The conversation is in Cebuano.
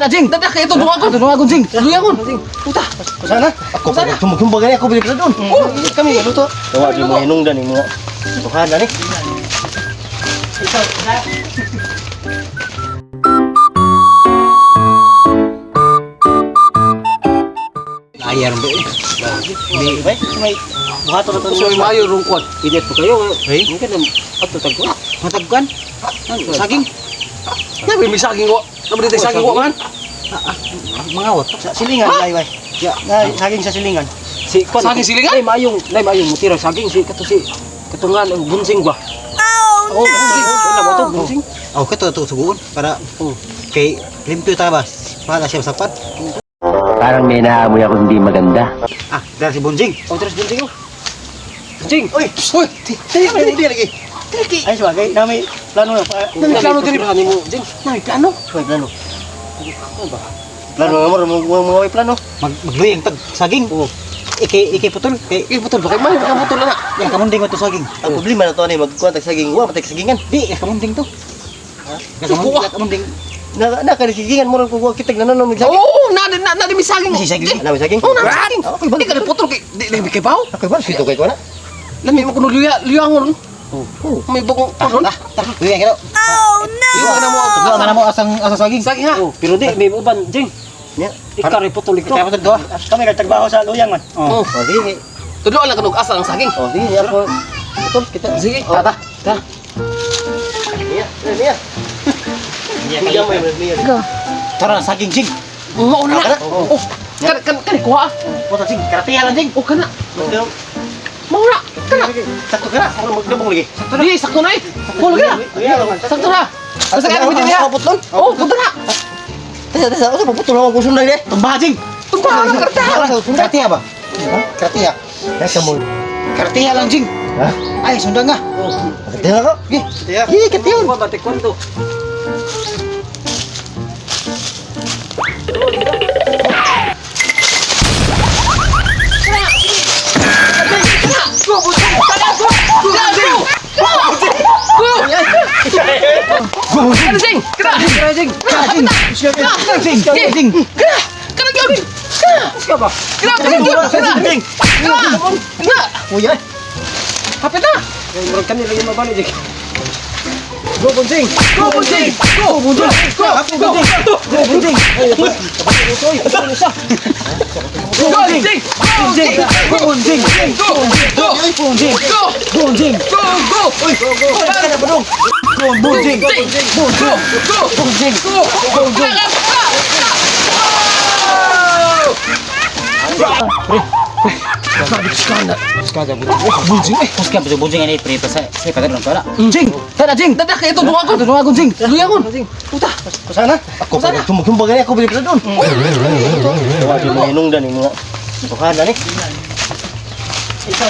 Tara, Jing. Dada kay ito duwa ko. Tulungan ko, Jing. Luyangon. Puta. Sana? Ako pa tumughumba gani ako bili doon. Oh, kami maluto. Tawa di mo hinungdan ni mga tuhan ani. Layar ba eh. May may buhato na to. So mayo rong kwan. Init po kayo. Hey? Mungkin ang ato tagkuan. Matagkuan? Saging. Nabi may saging ko. Nabi dito saging ko man. Mga wat. Sa silingan ay bay. Ya. Na saging sa silingan. Si kuan. Saging silingan? Nay maayong mutira saging si kato si katungan ang bunsing ba. Oh, bunsing. Ano ba to bunsing? Oh, kato to suguon para Oh. kay limpyo ta ba? Para siya masapat. Parang may naamoy ako hindi maganda. Ah, dahil si Bonjing. Oh, terus bunsing oh. Bunsing. Oy, Uy, dili dili lagi. Ay sabagay, nami plano na pa. May plano diri. Ano mo, Jing? Nay plano. May plano. Ano ba? Plano nga mo mga may plano. Magluyang tag saging. Oh. Iki iki putol kay Eh, putol ba kay mayo ka putol na. yang kamunding mo to saging. Ang problema na to ani magkuan tag saging, wa patay sagingan. Di ya kamunding to. Ya Kuha. kamunding. Na na kani sagingan mo rang kuha kitag nanon mig saging. Oo, na na na may saging. May saging. Na may saging. Oh, na may saging. Di ka na putol kay di di kay baw. Ako ba sito kay ko na. Lami mo kuno luya luyangon. Oh. May bugong kuno. Ah, tara. Luyang kilo. Luyangon na mo. Tulo na mo asang asang saging. Saging ha. Oh, pero di may uban, Jing. Nya. Ikari putol ito. Kaya putol to. Kami kay tagbaho sa luyang man. Oh. Oh, sige. Tulo lang kanog asa ang saging. Oh, sige ako. Putol kita. Sige. Oh. Tata. Ta. Niya, niya. Niya mo niya. Tara saging jing. Mao na. Oh. Kan kan kan kuha. Putol jing. Karatiha lang jing. Oh kana. Mao na. Kana. Sakto ka na. Ako magdabong lagi. Di sakto na eh. Kulo na. Sakto na. Basta kaya mo din ya. Putlon. Oh, puto na. Tesa, tesa, usa putol ako kusog na dire. Tumba jing. Tumba na karta. Karatiha ba? Karatiha. Nasa mo. Karatiha lang jing. Ha? Ay, sundan nga. Katiyan ako. Sige. Sige, katiyan. Kuha ba taekwondo? Go, go, go. Go. Go. Kana jing. Kana. Kana jing. Kana jing. Kana jing. Kana. Kana gyud. Kana. Uska ba? Kana kana gyud. Kana. Kana. Kana. Uy, ay. Hapit na. Ay, murag kani lagi mabalik, Jing. Go, bunsing. Go, Bunjing. Go, Bunjing. Go, go, go. Go Bonjing. Go, Jing. Go, Jing. Go Bonjing. Go, go, Bonjing. go, Bonjing. go, go. Go, go. Go Bonjing. Jing. Go, go, Bonjing. go. Go, go. Bunjing eh. Kuskan betul bunjing ini pre pasal saya kata dalam tola. Jing, tara jing. Dada kay ito duwa ko. Tulungan ko jing. Luyangon. Puta. Sana? Ako pa tumughumba gani ako bili doon. Tawa di mo hinungdan ni mga tuhan ani. Ikaw,